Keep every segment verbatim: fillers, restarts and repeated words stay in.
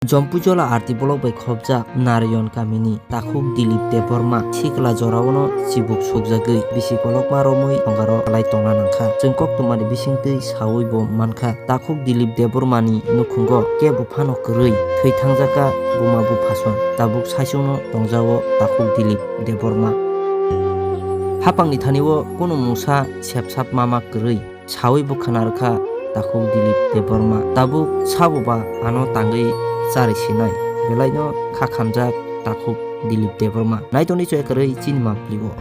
Jompuijola R D block bai khopjak Narayan kamini takhuk Dilip Debbarma sikla jorao no chibuk sukjagwi bisi kolokma romwi thongaro kwlai tongna nangkha. Chwng koktwmani bisingtwi sawi bo mankha, takhuk Dilip Debbarmani nukhungo kebo phano kwrwi thwi thangjaka buma buphason. Tabuk saichungno tongjao takhuk Dilip Debbarma. Hapangni thanio kunu mungsa sepsap mama kwrwi. Sawi bo khna rwkha takhuk Dilip Debbarma. Tabuk sabo ba ano tangwi chari sinai. Belaino kha khamjak takhuk Dilip Debbarma. Naitoni choi kwrwi chini mampli o.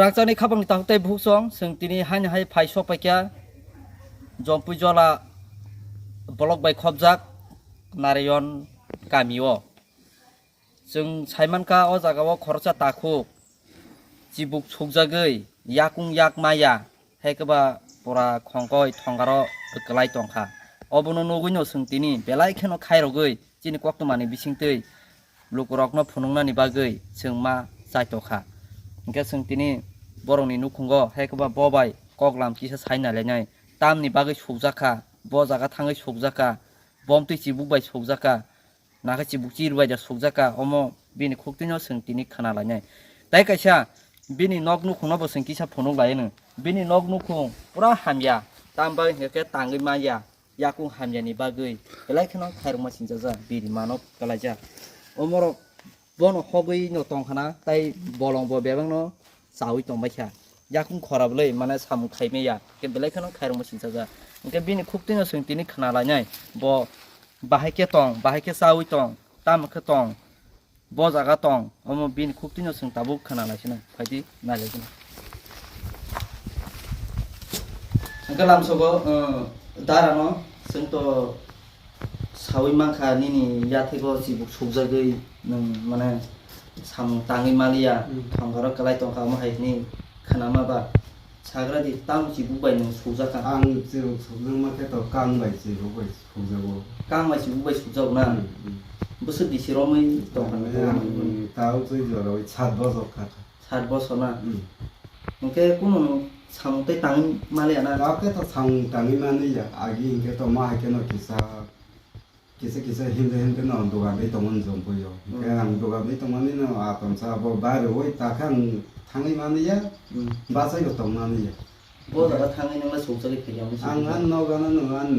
Rangchakni khapangni takhuk tei bukhuk song, chwng tini haino hai phai sok paikha Jompuijola block bai khopjak Narayan kamio. Chwng saimankha o jagao khoroksa takhuk chibuk sukjagwi yakung yak maya, hai khe ba pura khongkoi thongaro kwlai tongkha. Obono nugwino chwng tini belai kheno khairogwi chini koktwmani bisingtwi lukurokno phunuknani bagwi chwng ma chaitokha. Hinkhe chwng tini borokni nukhungo hai khe ba bo bai koklam kisa sai nailainai, tamni bagwi sukjakha, bo jaga thangwi sukjakha, bomtwi chibuk bai sukjakha. Nakhe chibuk chir bai da sukjak kha, omo bini khuktwino chwng tini khna lainai. Tai kaisa bini nok nukhungno bo chwng kisa phunuk lai no. Bini nok nukhung pura hamya, tam bagwi hwnkhe khe tangwi manya, yakung hamyani bagwi belai kheno khairokma sinchajak, bini mano kwlaijak. Omorok bono hogwi no tongkhana, tai bolong bo bebakno chawi tongbaikha. Yakung khorap le mane samung khaimaya, khe belai kheno khairokma sinchajak. Hinkhe bini khuktwino chwng tini khna lainai, bo bahai khe tong, bahai khe chawi tong, tamo khe tong, bo jaga tong, omo bini khuktwino chwng tabuk khna laisino, phaidi nailaisino. Hinkhe lamsogo, uh, darano chwng to sawi mankha nini yathego chibuk sukjagwi nwng mane samung tangwi maliya, hmm, thongaro kwlai tongkha omo hai hwnwi khwnama ba? Sagra di, tamo chibuk bai nwng sukjakha? Ang chibuk sukjakma khe to kang bai chibuk bai sukjago. Kang bai chibuk bai sukjago na? Hmm, hmm. Bwswk bisi romwi tongkha? Ang, hmm, tao twi jora oi sat bosor kha. Sat bosor na? Hmm. Hinkhe kunu samung tei tangwi maliya na? Tao khe to samung tangwi maliya. Agi hinkhe to ma hai kheno kisa, kisa kisa himde himde no dogan ri tongmani Jompuio. Hinkhe, hmm, ang dogan ri tongmani no atomsa abo bairoui takhe ang thangwi maliya, hmm, bachai bo tongmani ya. Bo jaga thangwi nangla sukjagwi phaikha, ang sukjak. Ang an nogo ano nwng an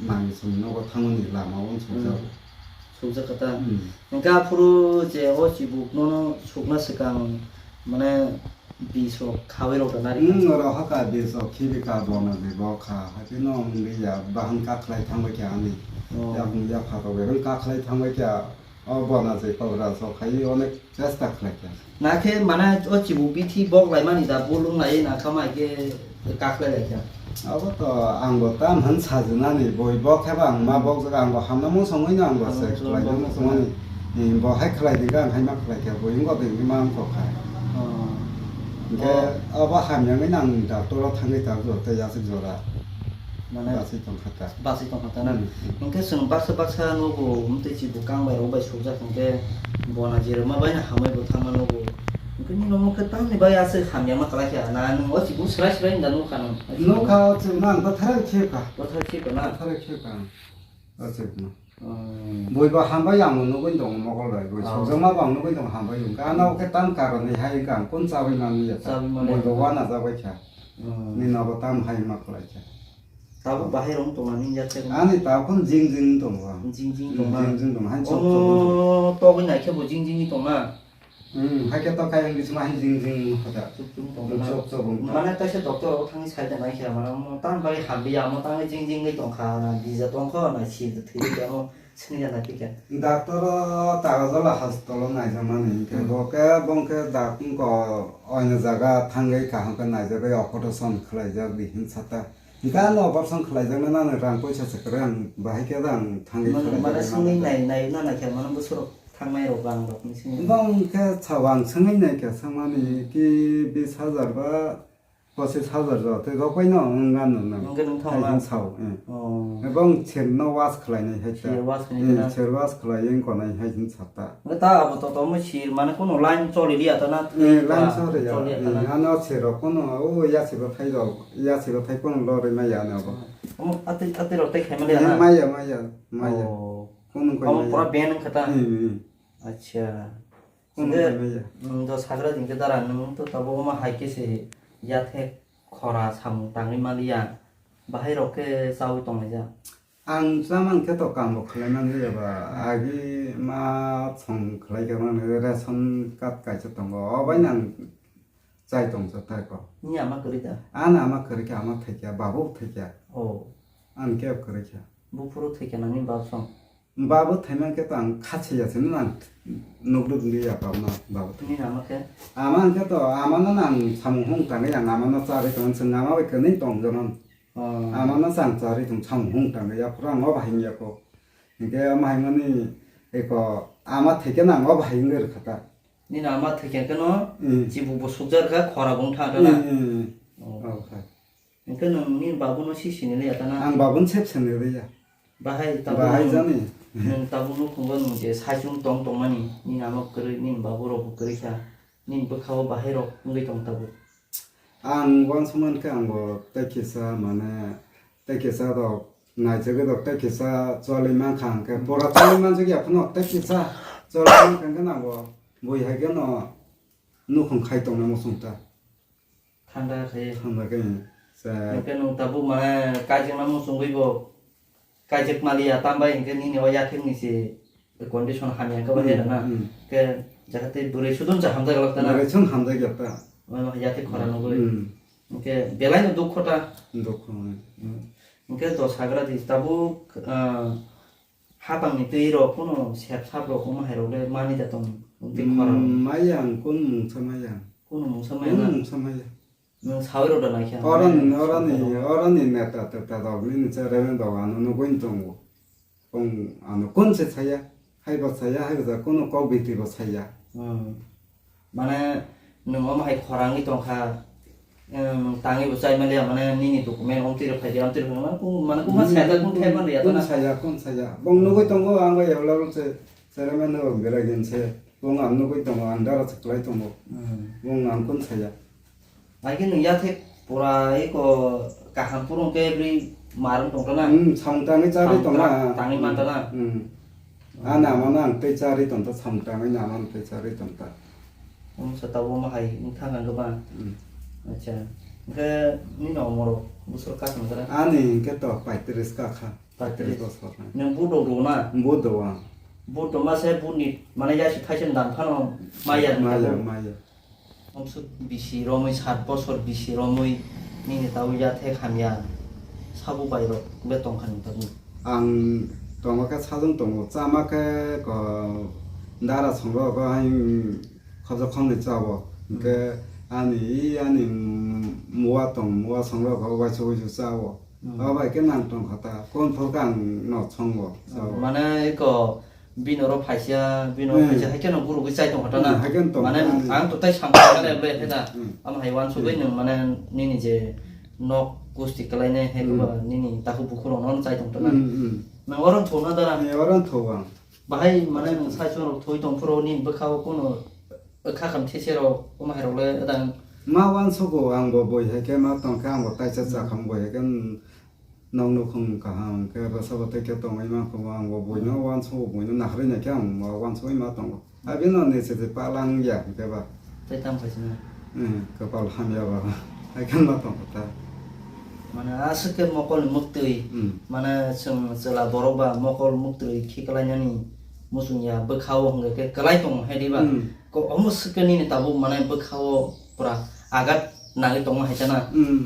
nang song nogo thangmani lama o sukjak. Hmm. Sukjak kha ta? Hmm. Hinkhe aphuru je o chibuk nono sukna swkang mane bis rok khawi rok da nari. Hmm, oro haka bis rok khibi ka bono je bo kha. Haikhe no wngwi ya bahan kakhlai thangbai kha ani. Oh. Yakung yapha rok erwng kakhlai thangbai kha. O bona je kogra sok khai onek chesta khlai kha. Na khe mane o chibuk bithi bok lai mani da, bulung lai na kha mai khe kakhlai lai kha. Abo to ang bo tam han sajwnani boi bok khe ba ang ma bok jaga ang bo hamna mung songwi no ang bo hamna se mung songwi khlai bok no mung songmani. Ni bo hai khlai di ang hai ma khlai kha boi wng bo de ma ang kok kha. Oh. Hinkhe oh, abo hamya wngwi no ang doctor o thangwi ta jora tei yasuk jora. Mane bachai tong kha ta. Bachai tong kha ta na? Hmm. Hinkhe chwng baksa baksa nugo, um, tei chibuk kang bai rok bai sukjak hinkhe bona jerema bai no hamai bo thangma nugo. Hinkhe nini omo khe tamni bai aswk hamya ma kwlai kha na? Nwng o chibuk swrai swrai wngya nukha nwng? Nukha, o chibuk no ang bwtharwi khiyokha. Bwtharwi khiyokha na? Bwtharwi khiyokha ang. O chibuk no. Hmm. Bui bo hambai ang nugwi tongo mokol bai. Bui oh, sukjakma bo ang nugwi tongo hambai wngkha. Ano khe tam karon ni hai wngkha ang kun chawi manliya ta. Chawi manliya. Bui bo uanajak bai kha. Hmm. Nini obo tam hai ma kwlai kha. Tabuk bahai rok tongna nini jat khe? Ani tabuk jing jing tongo. Jing jing tongma? Jing jing tongo. Hai chok chok. Omo togwi nai khe bo jing jing tongma? Hmm, hai khe to kayang bising hai jing jing hoda. Chuk chuk tong na. Chuk chuk tong na. Mane kaisa doctor rok thangwi sai da nai khe mane omo tang bai hambi ya, omo tang jing jing wi tong kha na, bija tong kho na, si thwi ya, omo sini ya na khe khe. Doctor o Tagajola hospital o naijak mani hinkhe hmm, bo khe bo khe dak ko oino jaga thangwi kaham khe naijagwi operation khlai jak di hin sata. Hingke ano operation khlaijaknai nang rang poisa se kwrwi ang bahai khe rang thangwi Mane, khlaijaknai mane nang swngwi da. Nai, nai, nana khe mane bwswk rok thangnai rok rang rok ni swngwi. Bong khe sao ang swngwi nai khe swngmani ki bis hajar ba pochis hajar jo tei rok bai no wng nang nang. Wngkhe nung thangna? Hai sao, eh. Oh. Bong cherno wash khlainai hai ta. Cher wash khlainai Eh, na? Cher wash khlai wng konai hai hin sa ta. Wngkhe ta abo to tomo sir mane kono line choli liya ta na? Eh, line Ah, choli ya. Choli ya ta na? Eh, ano cherok kono o ya se bo thai rok, ya se bo thai kono lorwi maya ano bo. Omo atwi, atwi rok tei khaima liya na? Eh, maya, maya, maya. Oh. Kono koi Omo maya. Pura ban wngkha ta? Eh, eh. Acha. Kono Hingke, koi maya. Mm, do sagra din khe dara nung to tabo omo hai khe se yathek khora samung tangwi maliya. Bahai rok khe chawi tonglaijak. Ang chamang khe to kambo khlai man liya ba, agi ma song khlai khe man ration card kaisa tongo, o bai nang chai tong cha thai ko. Ni ama kwrwi da? Ana ama kwrwi khe ama thai khe, babu thai khe. Oh. Ang khe kwrwi khe. Buphuru thai khe nangni bab song? Babu thai man khe to ang kha se ya se nang nuk duk liya bab no babu thai. Ni ama khe? Ama ang khe to ama no nang samung hung tangwi ang ama no charwi tong chwng ama bai kwnwi tong jono. Oh. Ama no chang charwi thung samung hung tangwi, aphuru ang o bahai wngya kho. Hinkhe ama hai mani eko ama theke nang o bahai wngwi rwkha ta. Nini ama theke khe no Hmm. Chibu bo sukjak kha, khora bo wng thang kha na? Hmm, hmm, hmm. Oh. Oh, hai. Hinkhe nwng nini babu no si sini liya ta na? Ang babu no sep sini liya. Bahai tabuk Bahai nwng, jani. Nwng tabuk nukhungo nwng je saichung tong tongmani, nini ama kwrwi, nini babu rok bo kwrwi kha, nini bwkha o bahai rok wngwi tong tabuk. Ang uansukmani khe ang bo tei kisa mane tei kisa rok naisagwi rok tei kisa choli mankha hwnkhe pura choli manjak ya phano tei kisa choli mankha hwnkhe nang bo bui hai kheno nukhung khai tongna muchung ta. Thanda khe. Thanda khe, sa- Hwnkhe nwng tabuk mane kaijakna muchungwi bo kaijak maliya, tambai hinkhe nini o yathekni se condition hamya khe Hmm, bahai rwna. Hmm. Khe jaga tei bwrwi sudun cha hamjak lak tana. Bwrwi sudun hamjak ya ta. Omo yathek khora Hmm, nugwi. Hmm. Hinkhe belai no dukho ta. Dukho, hmm. Hmm. Hinkhe do sagra di tabuk, ah, hapang ni twi rok kuno sep sap rok omo hai rok le mani da tong tei khora. Hmm, maya ang kun mungsa maya. Kuno mungsa maya Kun na? Mungsa maya. Nwng sawi rw da naikha, Oroni, mane oroni, sawi rw. Oroni neta teta rok nini cheremani rok ano nugwi tongo. Kung ano kun se saya, haiba saya, haiba saya, kuno kok biti bo saya. Hmm. Mane nwng omo hai khorangwi tongkha, nwng tangwi bo chai manliya, mane nini document omtwi rw phaidi, amtwi rw phaidi, mane kung, mane kung ma Hmm, saya da, kung thai manliya kun ta na? Saya, kun saya. Bong nugwi tongo, ang bai available se, cheremani rok berai din se. Bong ang nugwi tongo, ang dara se kwlai tongo. Hmm. Bong ang kun saya. Haikhe nwng yathek pura eko kaham phuru hwnkhe bwrwi marwng tongkha na? Hmm, samung tangwi charwi Samung tongna. Tangwi mantana? Hmm. Ani amano ang tei charwi tongta, samung tangwi ni amano tei charwi tongta. Omo sata omo hai wngkha hwnkhe ba? Hmm. Acha. Hwnkhe nini omorok bwswk kasam jora? Ani hwnkhe to paitris kakha. Paitris. Paitris bosor. Nwng budok rw na? Budok ang. Budok ma se buni mane yasi thaisem dan phano maya Maya, hwnkhe bo. Maya. Omswk bisi romwi, sat bosor bisi romwi nini tabuk yathek hamya sabo bai rok be tongkha nini tabuk? Ang tongo khe sajwng tongo, chama khe ko dara songrok hai khobjak khobnwi chao. Hmm. Hinkhe ani, ani mua tong, mua songrok waisa waisa chao. Hmm. Abo hai khe nang tongkha ta, kon phor khe ang no songo, chao. Mane eko bini oro phaisa, bini oro Hmm. phaisa, hai kheno gurugwi chai tongkha ta na? Hmm, hai kheno tong Mane kha. Ang to tai samkha khe le ble khe da. Hmm. Amo hai wansugwi Hmm. nwng mane nini je nok gusti kwlainai hai Hmm. Koba nini takhuk bukhuk rok no chai tongkha ta na? Hmm, hmm. Nwng oro thung na dara? Ni oro thung ang. Bahai mane nwng saichung rok thwi tong phuru nini bwkha o kuno kha kam these rok omo hai rok le dang. Ma wansugo ang bo boi hai khe ma tong khe ang bo taisa Hmm. cha kham boi hai khe Nok nukhung kaham khe bwsa bo tei khe tongwi mankha, ang bo buino uansukgo, buino naharwi naikhe ang uansugwi ma tongo. Abino ni se se palang ya hwnkhe ba. Tei tamo khaisina? Hmm, kwpal hamya ba. Hai khe ma tongkha ta. Mane aswk khe mokol ni mwktwi, Hmm. mane chwng chwla borok ba mokol mwktwi khiklainani muchung ya bwkha o hwnkhe khe kwlai tongo hai di ba? Hmm. Ko omo swk khe nini tabuk mane bwkha o pura agat nangwi tongma hai ta na? Hmm.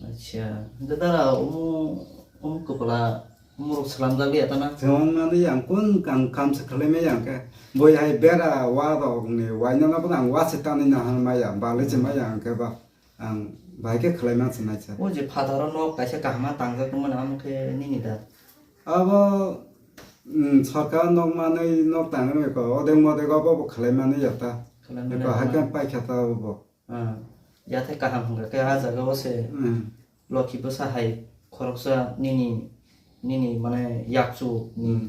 Acha, hwnkhe dara omo, omo kwpla, omorok swlamjak liya ta na? Swlamnani ang kun kam, kam se khwlai maya hwnkhe. Bui hai bera wa rok ni wainano bono ang wa se tanwi nahar maya, balai se Hmm. maya hwnkhe ba ang Bahai khe khlai man se naisa. O je phataro nok kaisa kaham ma tangjak tongmani, amo khe nini da? Abo, mm, sorkar nok manwi nok tangwi rwkha, odek modek obo bo khlai mani ya ta. Khlai mani Eko ya ta. Hai khe paikha ta obo. Ah, yathai kaham hwnkha khe ah jaga o se Hmm. Lokhi bwsa hai khoroksa nini, nini mane yakchu ni Hmm.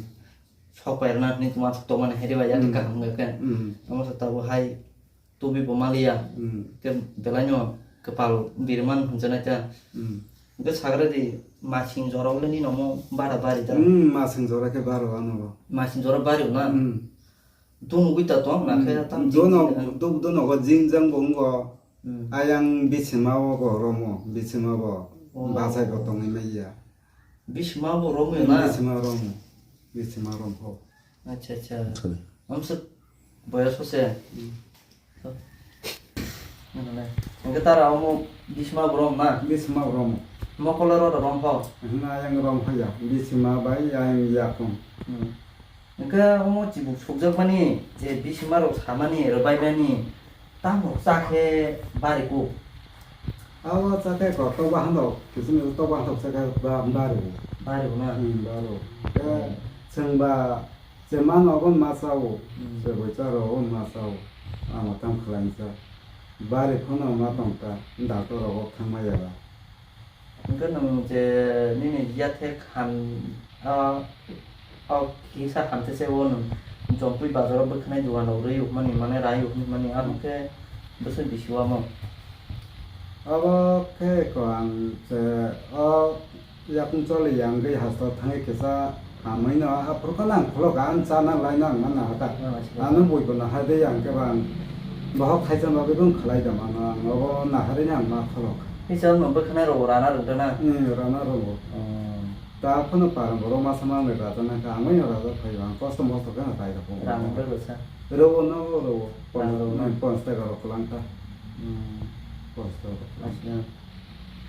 Sok pairwna hwnwi tongma, tongmani hai rwbai yathai Hmm. Kaham hwnkha khe. Hmm. Omo se tabuk hai tubi bo maliya. Hmm. Khe belai no kwpal birman hwnjanai ta. Hmm. Hwnkhe sagra di masing jora le nini omo bara bari ta. Hmm, masing jora khe baro ano bo. Masing jora bari na? Hmm. Dunugwi ta tong, na khe tam Dono, jing jing. Duk dono go jing jang bo wngo. Hmm. Ayang bisima o bo romo, bisima bo Oh. Bachai bo tongwi maya. Bisima bo romo Hmm, na? Bisima romo, bisima rom ho. Acha, acha. Sorry. Amsa boyos se. Hmm. Hwnkhe tara omo bisima bo rom na? Bisima bo romo. Mokolo ro rom ho? Hwnkhe ayang rom ho ya, bisima bai ayang yakung. Hmm. Hwnkhe omo chibuk sukjakmani je bisimarok samani rwbaimani tamo cha khe bari kuk? Abo cha khe kok tok bahan rok, kisu misu tok bahan rok cha khe ba-, bari bo. Bari bo na? Hmm, bari bo. Khe Hmm. Chwng ba je mano obo ma cha o, Hmm. Se bai cha rok obo ma cha o. Amo tam khlai cha. Bari phano ma tong ta, doctor rok thang ma ya ba. Hwnkhe nwng je nini yathek ham, a, a kisa hamthe se o nwng Jompui bazaro bwkhanai dogan rok rwi hwnmani, mane rai hwnmani, abo khe bwswk bisi o amo? Abo khe ko ang je o yakung choli ya wngwi hasteo thangwi kisa Hamwi no aphuru khe nang khulok ang chana laina ang ma naha ta. Oh, acha. Ano bui bo naha de ang khe bang bohok khaisa bagwi bung khlai da mano ang obo naharwi ang ma khulok. Hisa no bwkhanai rok rana rwngda na? Hmm, rana rwngo. Oh. Ta phano parang borok masa manwi rajaknai kha, ang bai no rajak phaio, ang kosto mosto khe no rai rok. Rang rwgo sa? Rwo no rwo. Rang rwo no? Hmm, ponch taka rok kwlang kha. Hmm. Ponch taka rok kwlang. Acha.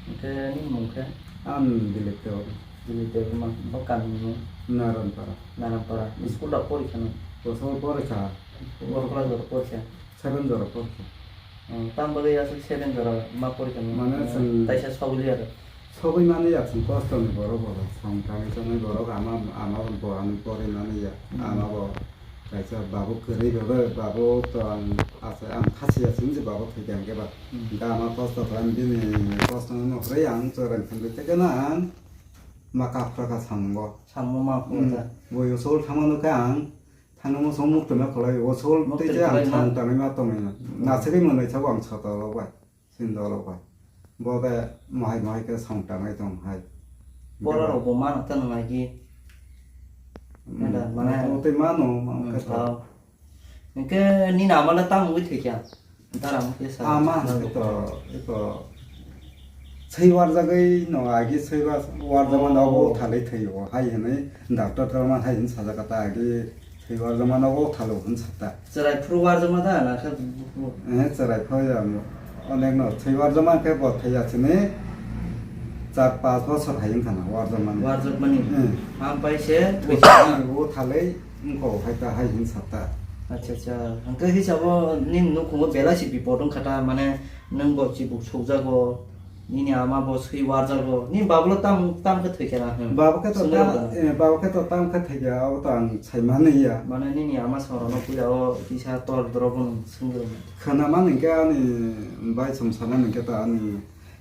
Hwnkhe nini mung khe? Ang Dilip Debbarma. Dilip Debbarma, bo kami ni mung? Naranpara. Naranpara. Hmm. School rok pori kha nw? Bosor pori kha. Boro class rok pori kha? Seven jora pori kha. Oh, tamo bagwi aswk seven jora ma pori kha nw? Mane Hmm, chwng taisa sogwi liya rw? Sogwi mani ya chwng kosto ni borok bo. Chwng kami chwngwi borok ama, ama bo ani pori mani ya. Hmm. Ama bo Kaisa babu kwrwi rwgwi, babu to ang asa ang khasiya simi se babu thwikha hwnkhe ba. Hmm. Hwnkhe ama kosto khlaimani bini kosto no nukhurwi ang chwrai thangwi tei khe no ang ma kaphra kha samungo. Samungo ma Hmm. Phunukha. Bo yo sol thangmano khe ang thangno mo song muk tongma khlai, o sol Muk tei tongma je ang khlai ma. Samung tangwi ma tongwi. Hmm. Nasagwi mwnwi sabo ang sotoro bai. Sindolo bai. Bo de mohai mohai khe song tangwi tong hai. Pora rok bo mano ta nang ai ki. Hmm. Meda, mane Moto motoi mano, mano Hmm, khe to. Tao. Hwnkhe nini ama le tamo wngwi thwikha? Dara mo khe sa. Ama hwnkhe to, eko, swi warjagwi no agi swi wa-, warjagma no Oh. Bo thalai thwio hai hwnwi doctor tongma hai hwnwi sajak ta agi. Thwi warjakmano o thalo hwn sakta. Chwrai phuru warjakma da na khe bu-, bu-, bu-, Eh, chwrai phai ya mo. Onek no thwi warjakma khe bo thai ya chini char panch bosor hai wngkha na warjakmani. Warjakmani. Hmm. Hampai se thwi sakma. O thalai wngkha hai ta hai hwn sakta. Acha, acha. Hwnkhe hisabo nini nukhungo belai se bipot wngkha ta, mane nwng bo chibuk sukjago. Nini ama bo swi warjago. Nini babulo tam, tam khe thwikha na, hmm. Babo khe to Swngwi tam, rwgwno. Eh, babo khe to tam khe thwikha, abo to ang sai mani ya. Mane nini ama songwrano puila o kisa tor drop wng swngwi rwgwno. Khwna mani khe ani bai song sana ni khe to ani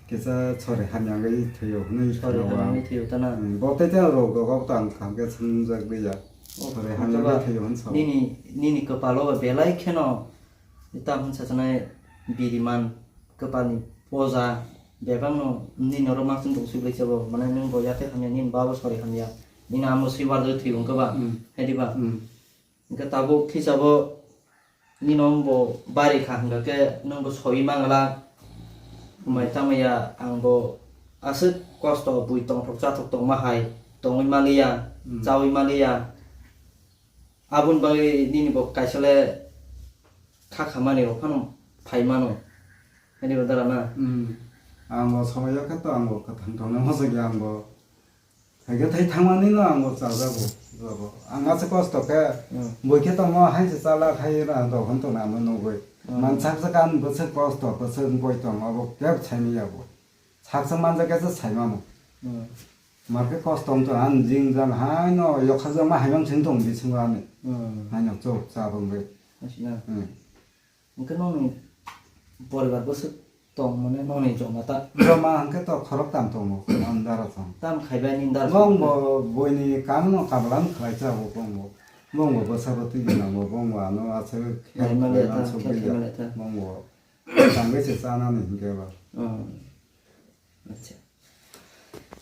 kisa chori hamya wngwi thwio hwnwi Chori khwna hamya wng. Wngwi thwio ta na? Hmm, bo tei tei rok dogo to ang kaham khe swngjak liya. Oh, chori hamya wngwi thwio hwn sao. Nini, nini kwpalo belai kheno Tamo hwnsa sanai biriman, kwpalni poja, bebakno nini norok makchwng tong siblik sabo, mane nwng bo yathek hamya, nini babo sori hamya, nini amo swi warjagwi thwi wngkha ba, Hmm. hai di ba? Hmm. Hwnkhe tabuk kisa bo nini wng bo bari kha hwnkha khe nwng bo soi mangala, mai tamo ya ang bo aswk kosto bui tongthok chathok tongma hai tongwi maliya, Hmm. Chawi maliya. Aboni bagwi nini bo kaisa le kha khamani rok phano phai mano. Ani bo dara na? Hmm. Ang bo somoi o khe to ang bo kwthang tongnai mosok ya ang bo. Thai khe thai thangmani no ang bo chajago, jobo. Ang aswk kosto khe, Hmm. boi khe tongo, hai se chala khai ra, dohon tong ano nugwi. Hmm. Man sak sak ang bwswk kosto, bwswk boi tongo, abo kebo saimanya bo. Sak sak manja khe se saimano. Hmm. Mar khe kosto wng tong, ang jing jang hai no yokha jang ma hai mang sing tong bisingo ani. Hmm. Hai no chok cha bwngwi. Asina. Hmm. Hwnkhe nokni poribar bwswk tong mane nokni joma ta? Joma hwnkhe to khorok tam tongo, ang dara song. Tam khaibai ni dara song. Bongbo boini kamno kablan khlai cha bo bongbo. Bongbo bwsa bo twi gwnang bo bongbo ano aswk Khlai male ta, aswk khlai bwya. Male ta. Bongbo tangwi se chanani hwnkhe ba. Hmm. Acha.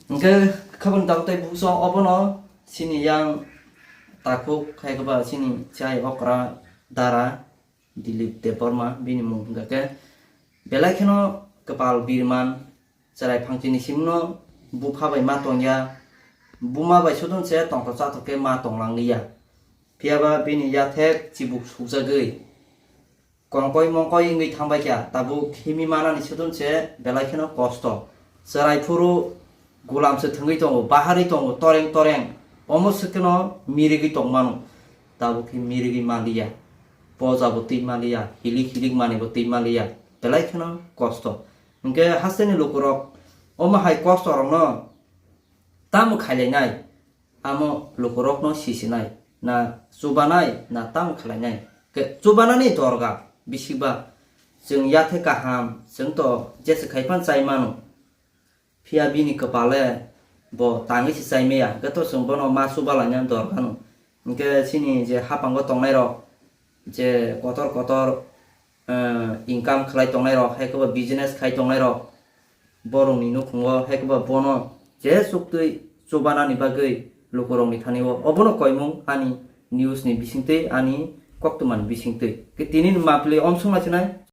Hwnkhe khabang tang tei buso obono chini yang takhuk khai khe ba chini chai okra dara Dilip Debbarma bini mung hwnkha khe belai kheno kwpal birman, chwrai phangchini simno bupha bai ma tongya, buma bai sudun se tongthok chathok khe ma tonglangliya. Phiyaba bini yathek chibuk sukjagwi kongkoi mongkoi wngwi thangbai kha, tabuk himwi manani sudun se belai kheno kosto. Chwrai phuru gulam se thwngwi tongo, baharwi tongo, toreng toreng, omo swkeno mirigwi tongmano. Tabuk khe mirigwi manliya. Poja bo twi manliya, hilik hilik manwi bo twi manliya, belai kheno kosto. Hwnkhe hasteni lukurok omo hai kosto rokno tamo khailainai, amo lukurokno sisinai, na chubanai, na tamo khailainai. Khe chubanani dorga bisikba, chwng yathek kaham, chwng to jesa khai phan chai mano. Phiya bini kwpale bo tangwi se chai maya, hwnkhe to chwng bono ma chuba laina dorkha no. Hwnkhe chini je haphango tongnai rok, je kotor kotor, eh, income khlai tongnai rok, hai khe bo business khai tongnai rok, borokni nukhungo hai khe bo bono je chuktwi chubanani bagwi lukurokni thani o obono koimung ani news ni bisingtwi, ani koktwmani bisingtwi. Khe tini ni mapli omsong nai sinai.